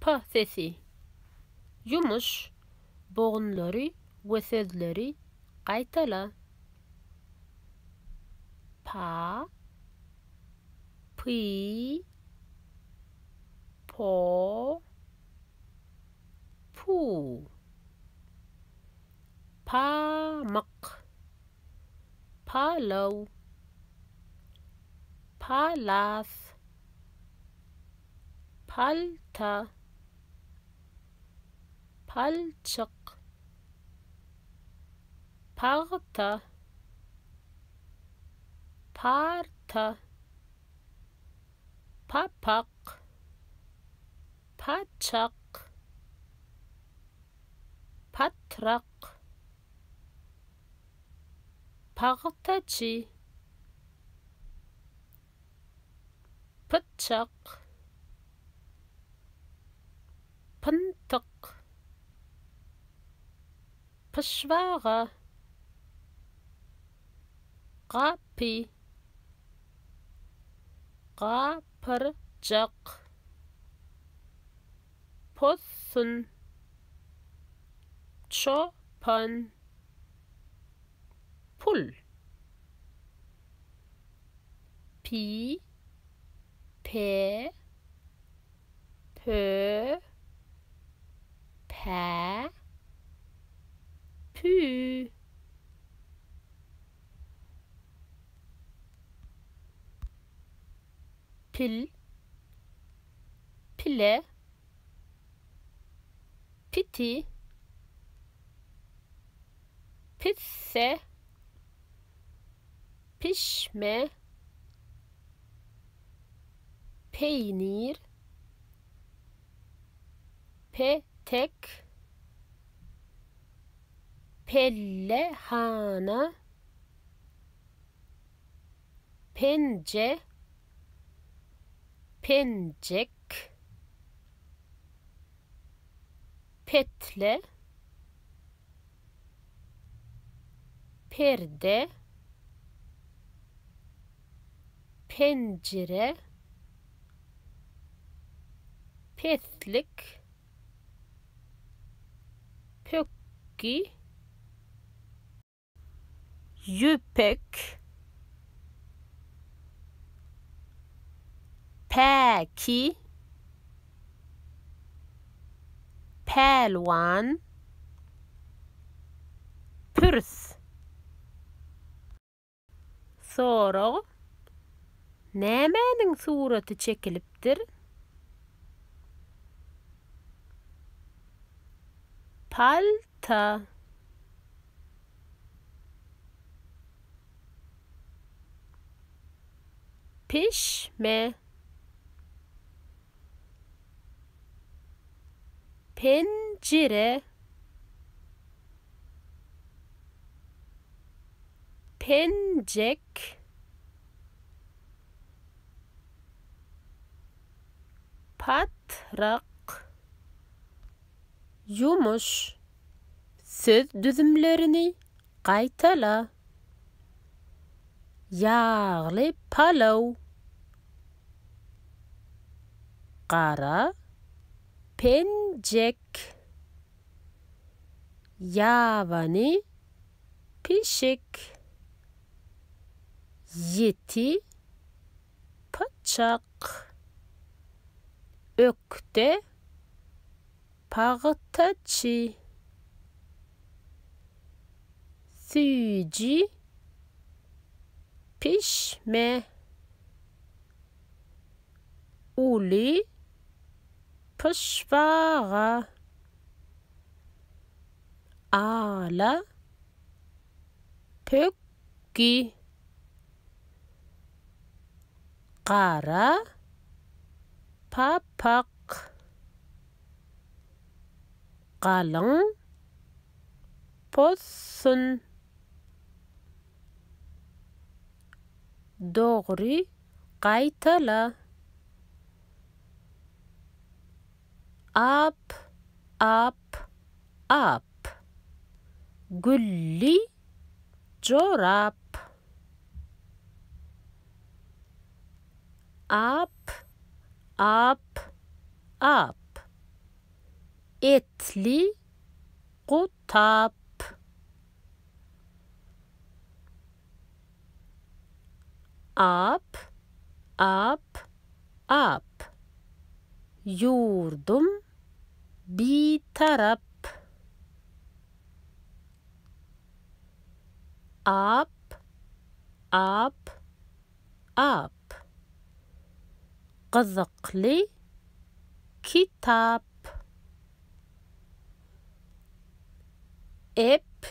P sesi. Ýumuş, Bogunlary we sözleri gaýtala. Pa, py, po, pu. Pamyk, palaw, palas, palta, palçyk, pagta, parta, papak, paçak, patrak, pagtaçy, pyçak, pyntyk, pyşbaga, gapy, gapyrjak, possun, çopan, pul. Pi, pe, pö, pä, pü. Pil, pile, piti, pisse, pişme, peýnir, petek, pellehana, penje, penjek, petle, perde, penjire, peslik, pökgi, ýüpek, päki, pälwan, pürs. Sorag, Nämäniň suraty çekilipdir? Palta. Pişme. Penjire. Penjek. Patrak. Ýumuş. Söz düzümlerini gaýtala. Ýagly palaw. Gara penjek. Ýabany pişik. Ýiti pyçak. Ökde pagtaçy. Süýji pişme. Uly pyşbaga. Ala pökgi. Gara papak. Galyň possun. Dogry gaýtala. Ap, ap, ap. Gülli jorap. Ap, ap, ap. Etli gutap. Ap, ap, ap. Ýurdum Bitarap. Ap, ap, ap. Gyzykly kitap. Ep,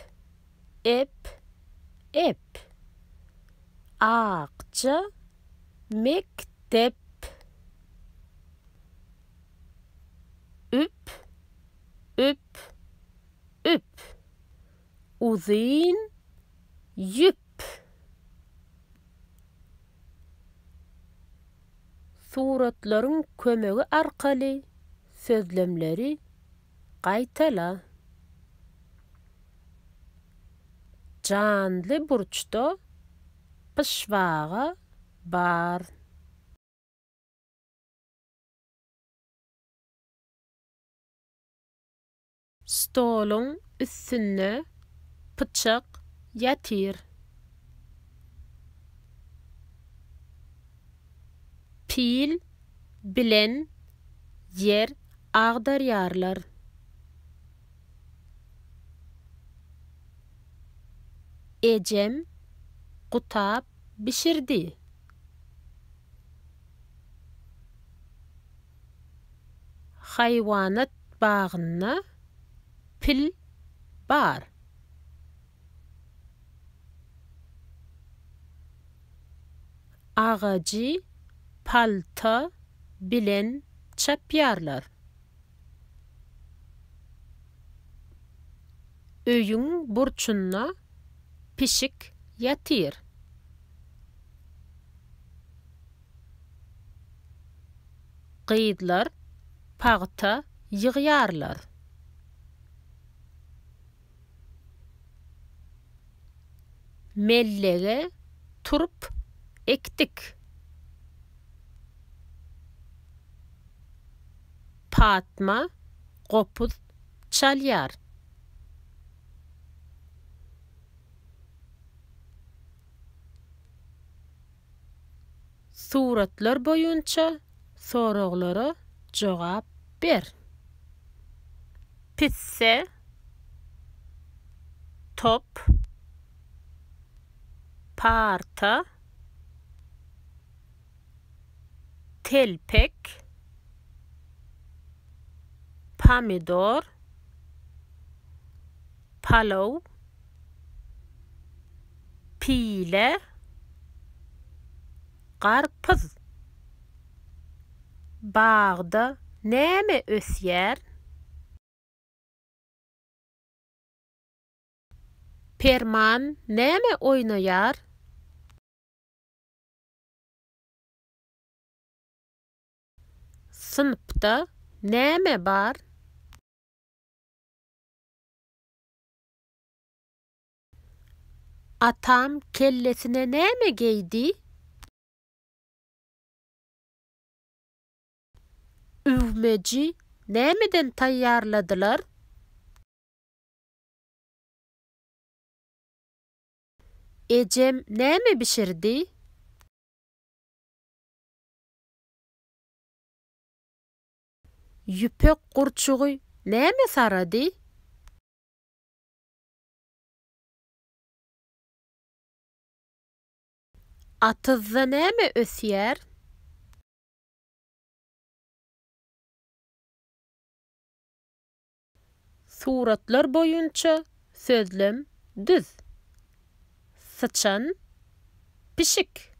ep, ep. Akja mekdep. Üp, üp, üp. Uzyn ýüp. Suratlaryň kömegi arkaly sözlemleri gaýtala. Janly burçda pyşbaga bar. Stoluň üstünde pyçak ýatyr. Pil bilen ýer agdarýarlar. Ejem gutap bişirdi. Haýwanat bagynda pil bar. Agajy palta bilen çapýarlar. Öýüň burçunda pişik ýatyr. Gyzlar pagta ýygýarlar. Mellege turp ekdik. Patma gopuz çalýar. Suratlar boýunça soraglara jogap ber. Pisse, top, parta, telpek, pomidor, palaw, Pile, garpyz. Bagda näme ösýär? Perman näme oýnaýar? Synpda näme bar? Atam kellesine näme geýdi? Üwmeji nämeden taýýarladylar? Ejem näme bişirdi? Ýüpek gurçugy näme sarady? Atyzda näme ösýär? Suratlar boýunça sözlem düz. Syçan, pişik.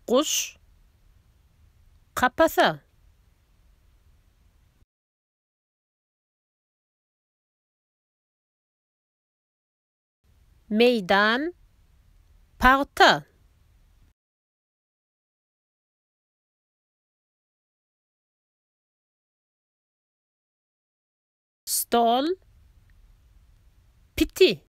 Guş, kapasa. Meýdan, pagta. Stol, piti.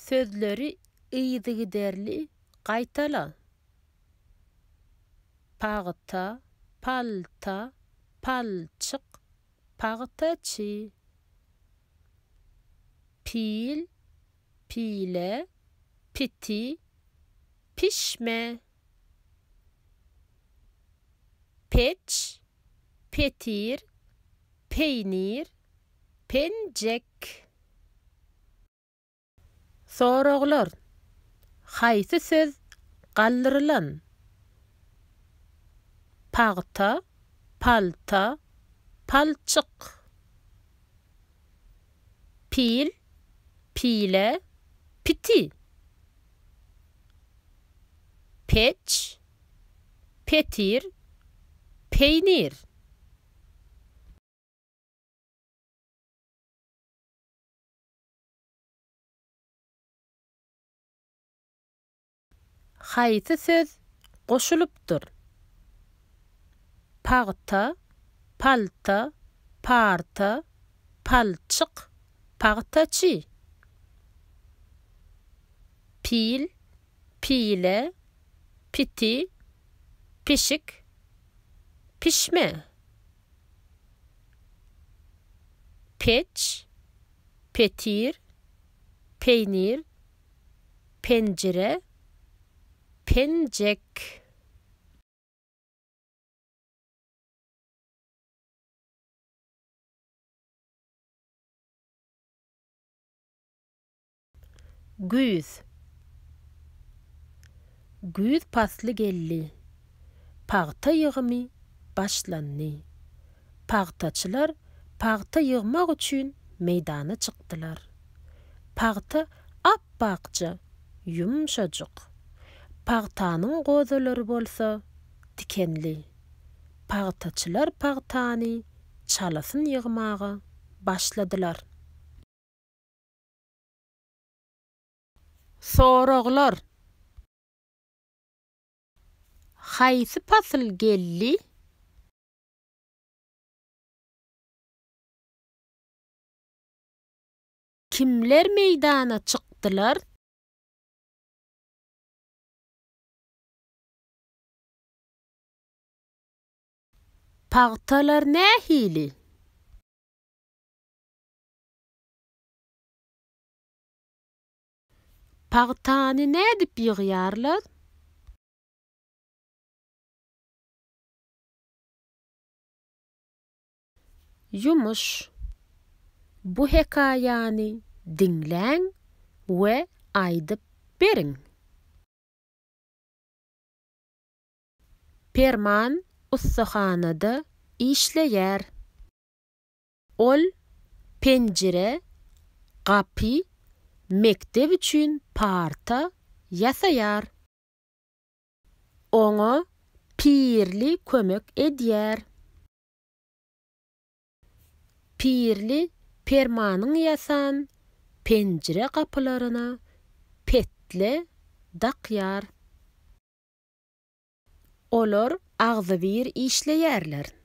Sözleri yzygiderli gaýtala. Pagta, palta, palçyk, pagtaçy. Pil, pile, piti, pişme. Peç, petir, peýnir, penjek. Soraglar, Haýsy söz galdyrylan? Pagta, palta, palçyk. Pil, pile, piti. Peç, petir, peýnir. Haýsy söz goşulypdyr? Pagta, palta, parta, palçyk, pagtaçy. Pil, pile, piti, pişik, pişme. Peç, petir, peýnir, penjire, penjek. Güýz. Güýz pasly geldi. Pagta ýygymy başlandy. Pagtaçylar pagta ýygmak üçin meýdana çykdylar. Pagta ap-akja, ýumşajyk. Pagtanyň gozalary bolsa tikenli. Pagtaçylar pagtany çalasyn ýygmaga başladylar. Soraglar. Haýsy pasyl geldi? Kimler meýdana çykdylar? Pagtalar nähili? Pagtany nädip ýygýarlar? Ýumuş. Bu hekaýany diňläň we aýdyp beriň. Perman ussahanada işleýär. Ol penjire, gapy, mekdep üçin parta ýasaýar. Oňa Pirli kömek edýär. Pirli Permanyň ýasan penjire-gapylaryna petle dakýar. Olar agzybir işleýärler.